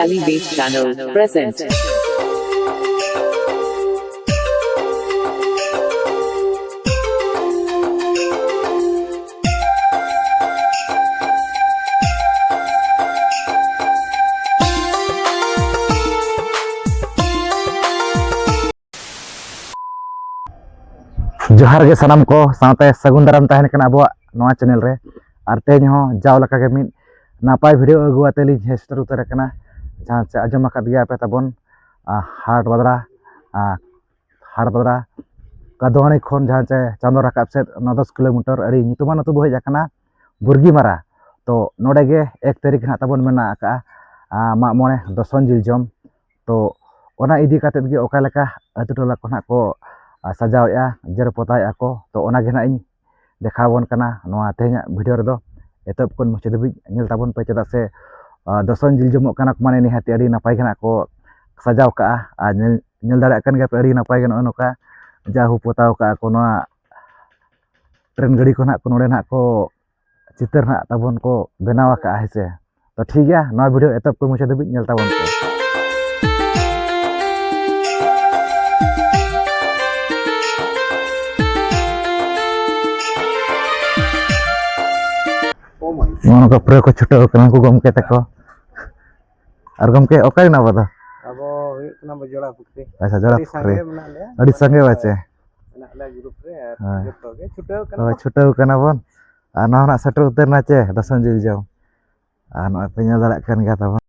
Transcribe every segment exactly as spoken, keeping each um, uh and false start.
Valley Beat Channel presents. ᱡᱚᱦᱟᱨ ᱜᱮ ᱥᱟᱱᱟᱢ ᱠᱚ, ᱥᱟᱶᱛᱮ ᱥᱟᱹᱜᱩᱱ ᱫᱟᱨᱟᱢ ᱛᱟᱦᱮᱱ ᱠᱟᱱᱟ ᱟᱵᱚᱣᱟᱜ ᱱᱚᱣᱟ ᱪᱮᱱᱮᱞ ᱨᱮ᱾ ᱟᱨ ᱛᱮᱦᱮᱧ ᱦᱚᱸ ᱡᱟᱣ ᱞᱮᱠᱟᱜᱮ ᱢᱤᱫ ᱱᱟᱯᱟᱭ ᱵᱷᱤᱰᱤᱭᱳ ᱟᱹᱜᱩ ᱟᱛᱮ ᱞᱤᱧ ᱦᱮᱡ ᱥᱮᱴᱮᱨ ᱩᱛᱟᱹᱨ ᱟᱠᱟᱱᱟ, ᱡᱟᱦᱟᱸ ᱪᱮ ᱟᱸᱡᱚᱢ ᱟᱠᱟᱫ ᱜᱮᱭᱟ ᱯᱮ ᱛᱟᱵᱚᱱ, ᱟᱨ ᱦᱟᱴ ᱵᱟᱫᱽᱲᱟ, ᱟᱨ ᱦᱟᱴ ᱵᱟᱫᱽᱲᱟ ᱠᱟᱫᱳᱣᱟᱱᱤ ᱠᱷᱚᱱ ᱡᱟᱦᱟᱸ ᱪᱮ ᱪᱟᱸᱫᱚ ᱨᱟᱠᱟᱵ ᱥᱮᱫ ᱱᱚ ᱫᱚᱥ ᱠᱤᱞᱳᱢᱤᱴᱟᱨ ᱟᱹᱰᱤ ᱧᱩᱛᱩᱢᱟᱱ ᱟᱹᱛᱩ ᱵᱚ ᱦᱮᱡ ᱟᱠᱟᱱᱟ, ᱵᱩᱨᱜᱤᱢᱟᱨᱟ᱾ ᱛᱚ ᱱᱚᱰᱮ ᱜᱮ ᱮᱠ ᱛᱟᱹᱨᱤᱠᱷ ᱱᱟᱦᱟᱜ ᱛᱟᱵᱚᱱ ᱢᱮᱱᱟᱜ ᱟᱠᱟᱫᱼᱟ, ᱟᱨ ᱢᱟᱜ ᱢᱚᱬᱮ ᱫᱚᱥᱚᱱ ᱡᱤᱞ ᱡᱚᱢ᱾ ᱛᱚ ᱚᱱᱟ ᱤᱫᱤ ᱠᱟᱛᱮᱫ ᱜᱮ ᱚᱠᱟ ᱞᱮᱠᱟ ᱟᱹᱛᱩ ᱴᱚᱞᱟ ᱠᱚ ᱱᱟᱦᱟᱜ ᱠᱚ, ᱟᱨ ᱥᱟᱡᱟᱣᱮᱫᱼᱟ, ᱡᱮᱨᱮᱲ ᱯᱚᱛᱟᱣᱮᱫᱼᱟ ᱠᱚ᱾ ᱛᱚ ᱚᱱᱟ ᱜᱮ ᱱᱟᱦᱟᱜ ᱤᱧ ᱫᱮᱠᱷᱟᱣ ᱟᱵᱚᱱ ᱠᱟᱱᱟ ᱱᱚᱣᱟ ᱛᱮᱦᱮᱧᱟᱜ ᱵᱷᱤᱰᱤᱭᱳ ᱨᱮᱫᱚ᱾ ᱮᱛᱚᱦᱚᱵ ᱠᱷᱚᱱ ᱢᱩᱪᱟᱹᱫ ᱫᱷᱟᱹᱵᱤᱡ ᱧᱮᱞ ᱛᱟᱵᱚᱱ ᱯᱮ, ᱪᱮᱫᱟᱜ ᱥᱮ, ᱟᱨ ᱫᱚᱥᱚᱱ ᱡᱤᱞ ᱡᱚᱢᱚᱜ ᱠᱟᱱᱟ ᱠᱚ, ᱢᱟᱱᱮ ᱱᱤᱦᱟᱹᱛᱤ ᱟᱹᱰᱤ ᱱᱟᱯᱟᱭ ᱜᱮ ᱱᱟᱦᱟᱜ ᱠᱚ ᱥᱟᱡᱟᱣ ᱠᱟᱜᱼᱟ᱾ ᱟᱨ ᱧᱮᱞ, ᱧᱮᱞ ᱫᱟᱲᱮᱭᱟᱜ ᱠᱟᱱ ᱜᱮᱭᱟ ᱯᱮ ᱟᱹᱰᱤ ᱱᱟᱯᱟᱭ ᱜᱮ ᱱᱚᱜᱼᱚᱭ ᱱᱚᱝᱠᱟ ᱡᱟᱦᱩ ᱯᱚᱛᱟᱣ ᱠᱟᱜᱼᱟ ᱠᱚ᱾ ᱱᱚᱣᱟ ᱴᱨᱮᱱ ᱜᱟᱹᱰᱤ ᱠᱚ ᱱᱟᱦᱟᱜ ᱠᱚ ᱱᱚᱰᱮ ᱱᱟᱦᱟᱜ ᱠᱚ ᱪᱤᱛᱟᱹᱨ ᱱᱟᱦᱟᱜ ᱛᱟᱵᱚᱱ ᱠᱚ ᱵᱮᱱᱟᱣ ᱟᱠᱟᱜᱼᱟ, ᱦᱮᱸ ᱥᱮ᱾ ᱛᱚ ᱴᱷᱤᱠ ᱜᱮᱭᱟ, ᱱᱚᱣᱟ ᱵᱷᱤᱰᱤᱭᱳ ᱮᱛᱚᱦᱚᱵ ᱠᱷᱚᱱ ᱢᱩᱪᱟᱹᱫ ᱫᱷᱟᱹᱵᱤᱡ ᱧᱮᱞ ᱛᱟᱵᱚᱱ ᱯᱮ᱾ ᱱᱚᱜᱼᱚ ᱱᱚᱝᱠᱟ ᱯᱩᱨᱟᱹ ᱠᱚ ᱪᱷᱩᱴᱟᱹᱣ ᱠᱟᱱᱟ ᱩᱱᱠᱩ ᱜᱚᱢᱠᱮ ᱛᱟᱠᱚ᱾ ᱟᱨ ᱜᱚᱢᱠᱮ, ᱚᱠᱟᱭ ᱱᱟ ᱟᱵᱚ ᱫᱚ? ᱟᱵᱚ ᱦᱩᱭᱩᱜ ᱠᱟᱱᱟ ᱵᱚ ᱡᱚᱲᱟ ᱯᱩᱠᱷᱨᱤ᱾ ᱟᱪᱪᱷᱟ, ᱡᱚᱲᱟ ᱟᱹᱰᱤ ᱯᱩᱠᱷᱨᱤ᱾ ᱥᱟᱸᱜᱮ ᱢᱮᱱᱟᱜ ᱞᱮᱭᱟ᱾ ᱟᱹᱰᱤ ᱥᱟᱸᱜᱮ ᱵᱟᱪᱮ? ᱢᱮᱱᱟᱜ ᱞᱮᱭᱟ ᱜᱨᱩᱯ ᱨᱮ, ᱟᱨ ᱦᱳᱭ᱾ ᱡᱚᱛᱚ ᱜᱮ ᱪᱷᱩᱴᱟᱹᱣ ᱠᱟᱱᱟ ᱦᱳᱭ, ᱵᱚᱱ᱾ ᱪᱷᱩᱴᱟᱹᱣ ᱠᱟᱱᱟ ᱵᱚᱱ᱾ ᱟᱨ ᱱᱚᱣᱟ ᱱᱟᱜ ᱥᱮᱴᱮᱨ ᱩᱛᱟᱹᱨ ᱱᱟ ᱪᱮ ᱫᱟᱥᱟᱱ ᱡᱤᱞ ᱡᱚᱢ᱾ ᱟᱨ ᱱᱚᱜᱼᱚᱭ ᱯᱮ ᱧᱮᱞ ᱫᱟᱲᱮᱭᱟᱜ ᱠᱟᱱ ᱜᱮᱭᱟ ᱛᱟᱵᱚᱱ᱾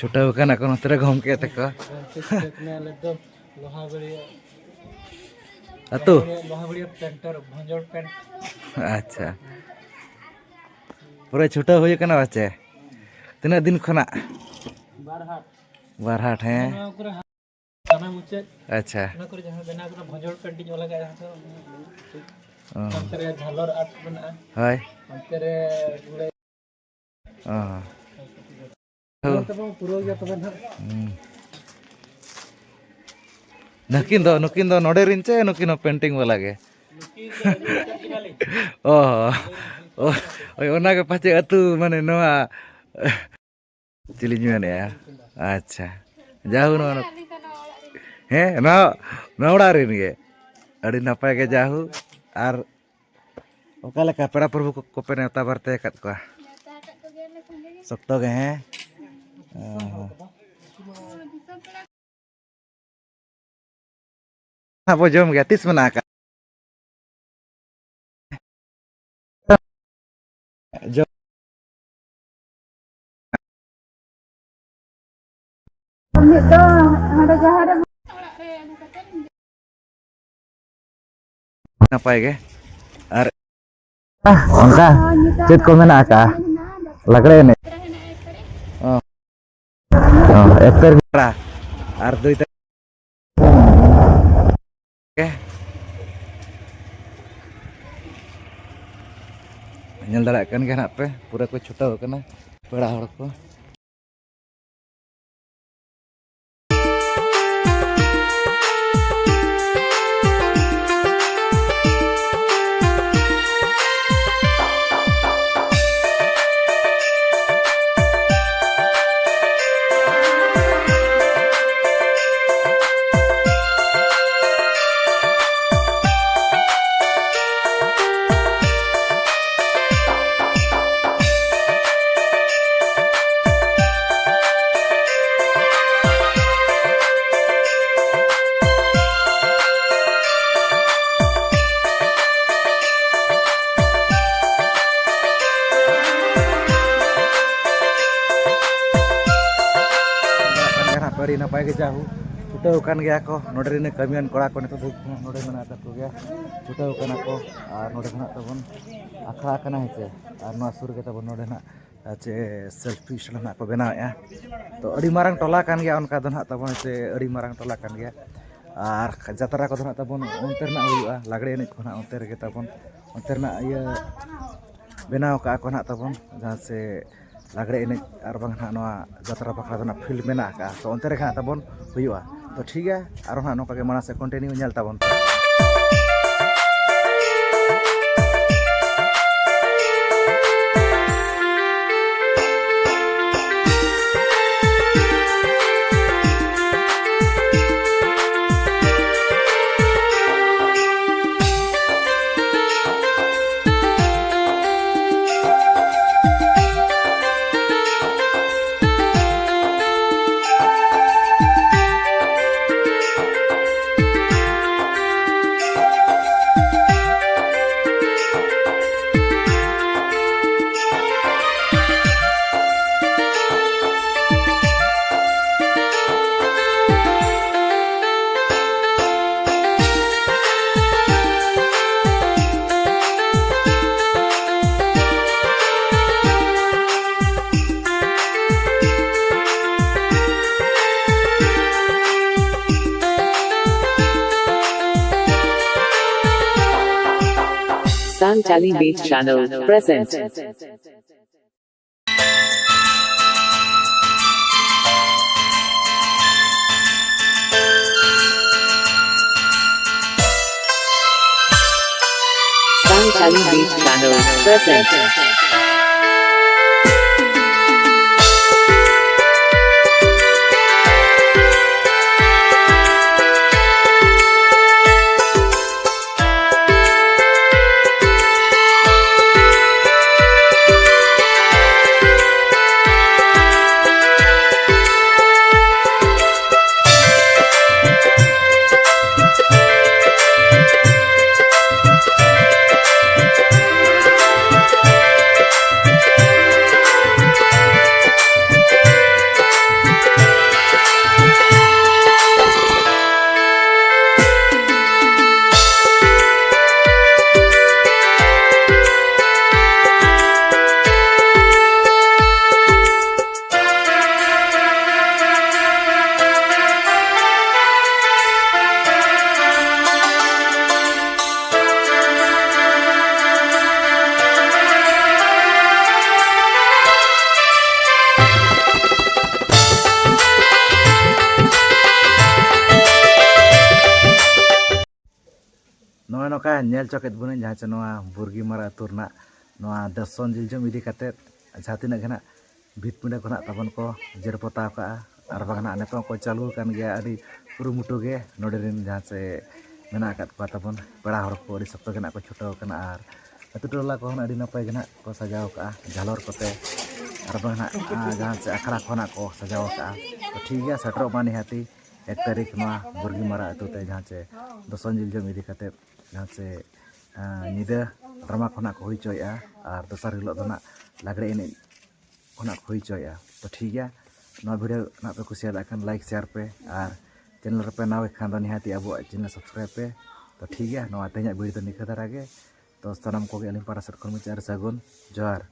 ᱪᱷᱩᱴᱟᱹᱣ ᱠᱟᱱᱟ ᱠᱚ ᱱᱚᱛᱮ ᱨᱮ ᱜᱚᱢᱠᱮ ᱛᱟᱠᱚ᱾ ᱜᱚᱢᱠᱮ ᱪᱷᱩᱴᱟᱹᱣ ᱠᱟᱱᱟ, ᱟᱞᱮ ᱫᱚ ᱞᱳᱦᱟᱵᱟᱲᱤᱭᱟᱹ, ᱟᱹᱛᱩ? ᱞᱳᱦᱟᱵᱟᱲᱤᱭᱟᱹ, ᱞᱳᱦᱟᱵᱟᱲᱤᱭᱟᱹ ᱯᱮᱱᱴᱟᱨ, ᱵᱷᱚᱸᱡᱚᱲ ᱯᱮᱱᱴ᱾ ᱟᱪᱪᱷᱟ, ᱯᱩᱨᱟᱹ ᱪᱷᱩᱴᱟᱹᱣ ᱦᱩᱭ ᱠᱟᱱᱟ ᱵᱟᱪᱮ? ᱛᱤᱱᱟᱹᱜ ᱫᱤᱱ ᱠᱷᱚᱱᱟᱜ? ᱵᱟᱨ ᱦᱟᱴ᱾ ᱵᱟᱨ ᱦᱟᱴ, ᱦᱮᱸ᱾ ᱱᱚᱣᱟ ᱠᱚᱨᱮ ᱦᱟᱴ, ᱛᱷᱟᱱᱟ ᱢᱩᱪᱟᱹᱫ᱾ ᱟᱪᱪᱷᱟ᱾ ᱚᱱᱟ ᱠᱚᱨᱮ ᱡᱟᱦᱟᱸ ᱵᱮᱱᱟᱣ ᱠᱟᱱᱟ, ᱵᱷᱚᱸᱡᱚᱲ ᱯᱮᱱᱴ ᱤᱧ ᱚᱞ ᱟᱠᱟᱫᱼᱟ, ᱡᱟᱦᱟᱸ ᱫᱚ ᱚ᱾ ᱚᱱᱛᱮ ᱨᱮ ᱡᱷᱟᱞᱚᱨ ᱟᱨᱴ ᱢᱮᱱᱟᱜᱼᱟ᱾ ᱦᱳᱭ᱾ ᱚᱱᱛᱮ ᱨᱮ ᱚ᱾ ᱦᱳᱭ᱾ ᱛᱚᱵᱮ ᱯᱩᱨᱟᱹᱣ ᱜᱮᱭᱟ ᱛᱚᱵᱮ ᱱᱟᱦᱟᱜ᱾ ᱦᱩᱸ᱾ ᱱᱩᱠᱤᱱ ᱫᱚ, ᱱᱩᱠᱤᱱ ᱫᱚ ᱱᱚᱰᱮ ᱨᱮᱱ ᱪᱮ ᱱᱩᱠᱤᱱ ᱦᱚᱸ ᱯᱮᱱᱴᱤᱝ ᱵᱟᱞᱟ ᱜᱮ? ᱱᱩᱠᱤᱱ ᱫᱚ ᱱᱚᱰᱮ ᱨᱮᱱ ᱠᱟᱱ ᱜᱮᱭᱟ ᱞᱤᱧ᱾ ᱚ, ᱚ, ᱦᱳᱭ, ᱚᱱᱟ ᱜᱮ ᱯᱟᱪᱮ ᱟᱹᱛᱩ, ᱢᱟᱱᱮ ᱱᱚᱣᱟ ᱪᱤᱞᱤᱧ ᱢᱮᱱᱮᱫᱼᱟ? ᱟᱪᱪᱷᱟ, ᱡᱟᱦᱳ, ᱱᱚᱣᱟ, ᱦᱮᱸ, ᱱᱚᱣᱟ, ᱱᱚᱣᱟ ᱚᱲᱟᱜ ᱨᱮᱱ ᱜᱮ᱾ ᱟᱹᱰᱤ ᱱᱟᱯᱟᱭ ᱜᱮ, ᱡᱟᱦᱳ᱾ ᱟᱨ ᱚᱠᱟ ᱞᱮᱠᱟ ᱯᱮᱲᱟ ᱯᱨᱚᱵᱷᱩ ᱠᱚ, ᱠᱚᱯᱮ ᱱᱮᱣᱛᱟ ᱵᱟᱨᱛᱮ ᱟᱠᱟᱫ ᱠᱚᱣᱟ? ᱱᱮᱣᱛᱟ ᱟᱠᱟᱫ ᱠᱚᱜᱮᱭᱟᱞᱮ ᱥᱟᱸᱜᱮ ᱜᱮ᱾ ᱥᱚᱠᱛᱚ ᱜᱮ, ᱦᱮᱸ? ᱚ ᱦᱚᱸ᱾ ᱫᱤᱥᱚᱢ ᱯᱮᱲᱟ ᱦᱟᱸᱜ ᱵᱚ ᱡᱚᱢ ᱜᱮᱭᱟ, ᱛᱤᱥ ᱢᱮᱱᱟᱜ ᱟᱠᱟᱫ? ᱡᱚᱢ ᱢᱤᱫ ᱫᱚ ᱦᱟᱸᱰᱮ ᱡᱟᱦᱟᱸ ᱨᱮ ᱱᱟᱯᱟᱭ ᱜᱮ᱾ ᱟᱨ ᱚᱱᱠᱟ ᱪᱮᱫ ᱠᱚ ᱢᱮᱱᱟᱜ ᱟᱠᱟᱜᱼᱟ? ᱞᱟᱜᱽᱲᱮ ᱮᱱᱮᱡ᱾ ᱚ᱾ ᱚ, ᱮᱠ ᱛᱟᱹᱨᱤᱠᱷ ᱟᱨ ᱫᱩᱭ ᱛᱟᱹᱨᱤᱠᱷ᱾ ᱧᱮᱞ ᱫᱟᱲᱮᱭᱟᱜ ᱠᱟᱱ ᱜᱮᱭᱟ ᱱᱟᱜ ᱯᱮ, ᱯᱩᱨᱟᱹ ᱠᱚ ᱪᱷᱩᱴᱟᱹᱣ ᱟᱠᱟᱱᱟ ᱯᱮᱲᱟ ᱦᱚᱲ ᱠᱚ᱾ ᱟᱹᱰᱤ ᱱᱟᱯᱟᱭ ᱜᱮ ᱡᱟᱦᱳ, ᱪᱷᱩᱴᱟᱹᱣ ᱟᱠᱟᱱ ᱜᱮᱭᱟ ᱠᱚ ᱱᱚᱰᱮ ᱨᱮᱱ ᱠᱟᱹᱢᱤᱭᱟᱱ ᱠᱚᱲᱟ ᱠᱚ, ᱱᱤᱛᱚᱜ ᱫᱷᱟᱹᱵᱤᱡ ᱦᱚᱸ ᱱᱚᱰᱮ ᱢᱮᱱᱟᱜ ᱟᱠᱟᱫ ᱠᱚᱜᱮᱭᱟ, ᱪᱷᱩᱴᱟᱹᱣ ᱟᱠᱟᱱᱟ ᱠᱚ᱾ ᱟᱨ ᱱᱚᱰᱮ ᱫᱚ ᱱᱟᱜ ᱛᱟᱵᱚᱱ ᱟᱠᱷᱲᱟ ᱠᱟᱱᱟ, ᱦᱮᱸ ᱥᱮ, ᱟᱨ ᱱᱚᱣᱟ ᱥᱩᱨ ᱨᱮᱜᱮ ᱛᱟᱵᱚᱱ ᱱᱚᱰᱮ ᱱᱟᱜ ᱪᱮ ᱥᱮᱞᱯᱷᱤ ᱥᱴᱮᱱᱰ ᱱᱟᱜ ᱠᱚ ᱵᱮᱱᱟᱣᱮᱫᱼᱟ᱾ ᱛᱚ ᱟᱹᱰᱤ ᱢᱟᱨᱟᱝ ᱴᱚᱞᱟ ᱠᱟᱱ ᱜᱮᱭᱟ, ᱚᱱᱠᱟ ᱫᱚ ᱱᱟᱜ ᱛᱟᱵᱚᱱ ᱪᱮ ᱟᱹᱰᱤ ᱢᱟᱨᱟᱝ ᱴᱚᱞᱟ ᱠᱟᱱ ᱜᱮᱭᱟ᱾ ᱟᱨ ᱡᱟᱛᱨᱟ ᱠᱚᱫᱚ ᱱᱟᱜ ᱛᱟᱵᱚᱱ ᱚᱱᱛᱮ ᱨᱮᱱᱟᱜ ᱦᱩᱭᱩᱜᱼᱟ, ᱞᱟᱜᱽᱲᱮ ᱮᱱᱮᱡ ᱠᱚ ᱱᱟᱜ ᱚᱱᱛᱮ ᱨᱮᱜᱮ ᱛᱟᱵᱚᱱ, ᱚᱱᱛᱮ ᱨᱮᱱᱟᱜ ᱤᱭᱟᱹ ᱵᱮᱱᱟᱣ ᱠᱟᱜᱼᱟ ᱠᱚ ᱱᱟᱜ ᱛᱟᱵᱚᱱ, ᱡᱟᱦᱟᱸ ᱥᱮ ᱞᱟᱜᱽᱲᱮ ᱮᱱᱮᱡ ᱟᱨ ᱵᱟᱝ ᱱᱟᱜ ᱱᱚᱣᱟ ᱡᱟᱛᱨᱟ ᱵᱟᱠᱷᱨᱟ ᱫᱚ ᱱᱟᱜ ᱯᱷᱤᱞᱰ ᱢᱮᱱᱟᱜ ᱟᱠᱟᱫᱼᱟ᱾ ᱛᱚ ᱚᱱᱛᱮ ᱨᱮᱜᱮ ᱱᱟᱜ ᱛᱟᱵᱚᱱ ᱦᱩᱭᱩᱜᱼᱟ᱾ ᱛᱚ ᱴᱷᱤᱠ ᱜᱮᱭᱟ, ᱟᱨᱚ ᱱᱟᱜ ᱱᱚᱝᱠᱟ ᱜᱮ ᱢᱟᱲᱟᱝ ᱥᱮᱫ ᱠᱚᱱᱴᱤᱱᱤᱭᱩ ᱧᱮᱞ ᱛᱟᱵᱚᱱ ᱯᱮ᱾ Sangtali Beat Channel present. Sangtali Beat Channel present. ᱚᱱᱠᱟ ᱧᱮᱞ ᱪᱚ ᱠᱮᱫ ᱵᱚᱱᱟᱹᱧ ᱡᱟᱦᱟᱸ ᱪᱮ ᱱᱚᱣᱟ ᱵᱩᱨᱜᱤ ᱢᱟᱨᱟ ᱟᱹᱛᱩ ᱨᱮᱱᱟᱜ ᱱᱚᱣᱟ ᱫᱚᱥᱚᱱ ᱡᱤᱞᱡᱚᱢ ᱤᱫᱤ ᱠᱟᱛᱮᱫ ᱡᱟᱦᱟᱸ ᱛᱤᱱᱟᱹᱜ ᱜᱮ ᱱᱟᱜ ᱵᱷᱤᱛ ᱯᱤᱸᱰᱟᱹ ᱠᱚ ᱱᱟᱜ ᱛᱟᱵᱚᱱ ᱠᱚ ᱡᱮᱨ ᱯᱚᱛᱟᱣ ᱠᱟᱜᱼᱟ, ᱟᱨ ᱵᱟᱝ ᱱᱟᱜ ᱱᱤᱛᱚᱜ ᱠᱚ ᱪᱟᱹᱞᱩ ᱟᱠᱟᱱ ᱜᱮᱭᱟ ᱟᱹᱰᱤ ᱠᱩᱨᱩᱢᱩᱴᱩ ᱜᱮ᱾ ᱱᱚᱰᱮ ᱨᱮᱱ ᱡᱟᱦᱟᱸ ᱪᱮ ᱢᱮᱱᱟᱜ ᱟᱠᱟᱫ ᱠᱚᱣᱟ ᱛᱟᱵᱚᱱ ᱯᱮᱲᱟ ᱦᱚᱲ ᱠᱚ ᱟᱹᱰᱤ ᱥᱚᱠᱛᱚ ᱜᱮ ᱱᱟᱜ ᱠᱚ ᱪᱷᱩᱴᱟᱹᱣ ᱟᱠᱟᱱᱟ, ᱟᱨ ᱟᱹᱛᱩ ᱴᱚᱞᱟ ᱠᱚᱦᱚᱸ ᱟᱹᱰᱤ ᱱᱟᱯᱟᱭ ᱜᱮ ᱱᱟᱜ ᱠᱚ ᱥᱟᱡᱟᱣ ᱠᱟᱜᱼᱟ ᱡᱷᱟᱞᱚᱨ ᱠᱚᱛᱮ, ᱟᱨ ᱵᱟᱝ ᱱᱟᱜ ᱡᱟᱦᱟᱸ ᱪᱮ ᱟᱠᱷᱲᱟ ᱠᱚ ᱱᱟᱜ ᱠᱚ ᱥᱟᱡᱟᱣ ᱠᱟᱜᱼᱟ᱾ ᱛᱚ ᱴᱷᱤᱠ ᱜᱮᱭᱟ, ᱥᱮᱴᱮᱨᱚᱜ ᱢᱟ ᱱᱤᱦᱟᱹᱛᱤ ᱮᱠ ᱛᱟᱹᱨᱤᱠᱷ ᱱᱚᱣᱟ ᱵᱩᱨᱜᱤ ᱢᱟᱨᱟ ᱟᱹᱛᱩ ᱛᱮ ᱡᱟᱦᱟᱸ ᱪᱮ ᱫᱚᱥᱚᱱ ᱡᱤᱞᱡᱚᱢ ᱤᱫᱤ ᱠᱟᱛᱮᱫ ᱡᱟᱦᱟᱸ ᱪᱮ ᱧᱤᱫᱟᱹ ᱰᱨᱟᱢᱟ ᱠᱚ ᱱᱟᱜ ᱠᱚ ᱦᱩᱭ ᱦᱚᱪᱚᱭᱮᱫᱼᱟ, ᱟᱨ ᱫᱚᱥᱟᱨ ᱦᱤᱞᱳᱜ ᱫᱚ ᱱᱟᱜ ᱞᱟᱜᱽᱲᱮ ᱮᱱᱮᱡ ᱠᱚ ᱱᱟᱜ ᱠᱚ ᱦᱩᱭ ᱦᱚᱪᱚᱭᱮᱫᱼᱟ᱾ ᱛᱚ ᱴᱷᱤᱠ ᱜᱮᱭᱟ, ᱱᱚᱣᱟ ᱵᱷᱤᱰᱤᱭᱳ ᱱᱟᱜ ᱯᱮ ᱠᱩᱥᱤᱭᱟᱫ ᱠᱷᱟᱱ ᱞᱟᱭᱤᱠ ᱥᱮᱭᱟᱨ ᱯᱮ, ᱟᱨ ᱪᱮᱱᱮᱞ ᱨᱮᱯᱮ ᱱᱟᱣᱟ ᱜᱮ ᱠᱷᱟᱱ ᱫᱚ ᱱᱤᱦᱟᱹᱛᱤ ᱟᱵᱚᱣᱟᱜ ᱪᱮᱱᱮᱞ ᱥᱟᱵᱥᱠᱨᱟᱭᱤᱵ ᱯᱮ᱾ ᱛᱚ ᱴᱷᱤᱠ ᱜᱮᱭᱟ, ᱱᱚᱣᱟ ᱛᱮᱦᱮᱧᱟᱜ ᱵᱷᱤᱰᱤᱭᱳ ᱫᱚ ᱱᱤᱝᱠᱟᱹ ᱫᱷᱟᱨᱟ ᱜᱮ᱾ ᱛᱚ ᱥᱟᱱᱟᱢ ᱠᱚᱜᱮ ᱟᱹᱞᱤᱧ ᱯᱟᱦᱴᱟ ᱥᱮᱫ ᱠᱷᱚᱱ ᱢᱩᱪᱟᱹᱫ ᱨᱮ ᱥᱟᱹᱜᱩᱱ ᱡᱚᱦᱟᱨ᱾